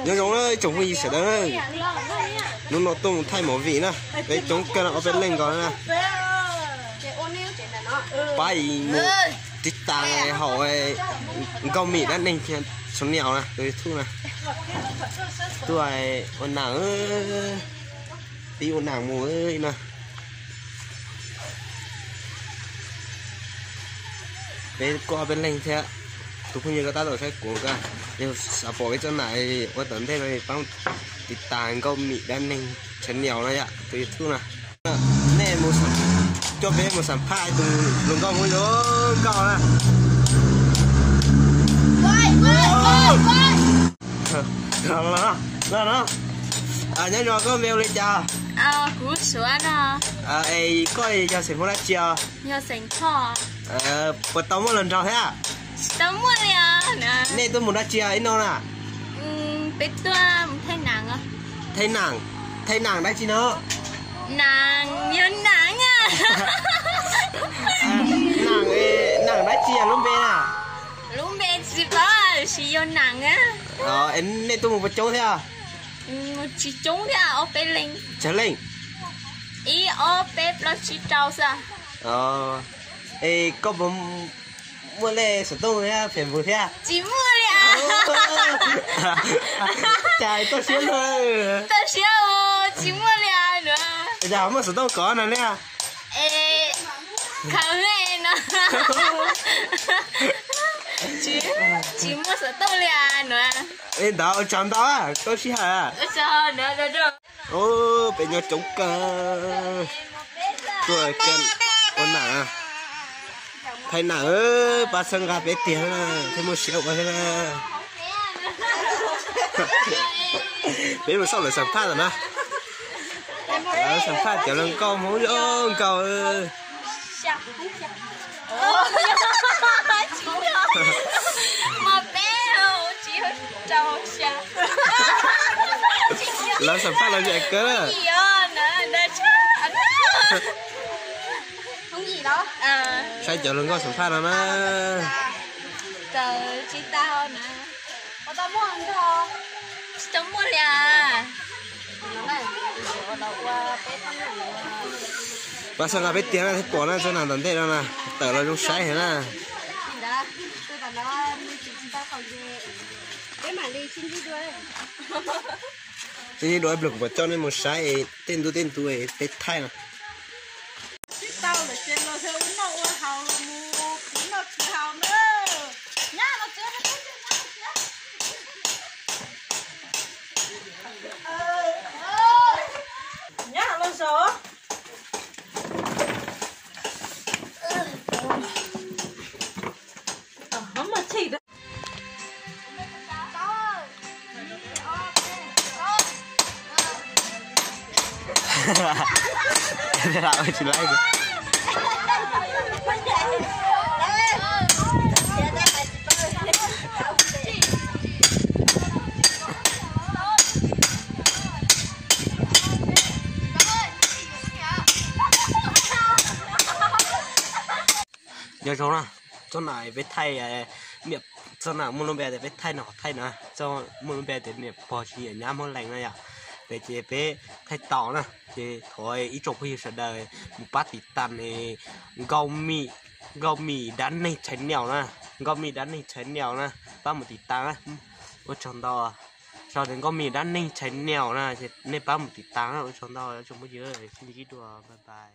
Nyob zoo na ib tsoom phooj ywg sawv daws, hnub no tuaj mus thaij movie na, peb coob kawg no, ob peb leeg nkaus na. Pab mus tiv tas hauv Nkauj Mim Dab Neeg channel na, tus YouTube na. Tuaj ua nam, pib ua nam mus na. Peb kuj ob peb leeg thiab, tus phooj ywg koj tab tom saib kuv koj, yog xav pom peb txoj nam ua tom ntej no pab tiv tas Nkauj Mim Dab Neeg channel no yom, tus YouTube no. Nej mus, coj peb mus xam phaj tus hluas nkauj Hmoob zoo nkauj na. Nyob zoo, koj npe hu li cas? Kuv Suav no. Es koj yog xeem Hmoob dab tsi os? Puas tau muaj hluas nraug thiab? Tsis tau muaj li os. Nej tuaj mus dab tsi ib no na? Peb tuaj mus thaij nam. Thaij nam? Thaij nam dab tsi no? Nam, yog nam. Nam, nam dab tsi lub npe na? Lub npe tsis paub, tiam sis yog nam. Nej tuaj mus puas coob thiab? Tsis coob thiab, ob peb leeg. Tsawg leej? Ib ob peb plaub tsib rau xwb. Es koj puas muaj lej xov tooj thiab Facebook thiab? Tsis muaj li. Cas toj siab luaj. Toj siab, tsis muaj li. Cas muaj xov tooj kov no ne? Es khaws no. Tsis muaj xov tooj li no. Li ntawd ua tsaug ntau, koj sij hawm. Peb nyob coob kawg. Tuaj ua nam, thaij nam, pab txhawb nqa peb tiag, thiaj muaj siab ua thiab na. Peb mus xauj lawv xam phaj ntawm na. Lawv xam phaj cov hluas nkauj Hmoob zoo nkauj. Lawv xam phaj lawv zam kawg. Saib cov hluas nkauj xam phaj no na. Tsis tau muaj li. Pab txhawb nqa peb tiag na, thiaj pom na txoj nam tom ntej no na, tawm los zoo saib heev na. Sib ntsib dua, ib pliag kuv mam coj nej mus saib tej ntu tej ntu peb thaij no. Nyob zoo na, txoj nam peb thaij, txoj nam muaj lub npe tias peb thaij no thaij na, txoj muaj lub npe tias niam pog tsis nyiam nyab muab lees na yom. Peb ces peb thaij tau na, ces thov ib tsoom phooj ywg sawv daws mus pab tiv tas Nkauj Mim, Nkauj Mim Dab Neeg channel na, Nkauj Mim Dab Neeg channel na, pab mus tiv tas na. Ua tsaug ntau, sau tias Nkauj Mim Dab Neeg channel na, nej pab mus tiv tas na, ua tsaug ntau tsoom phooj ywg, sib ntsib dua, bye bye.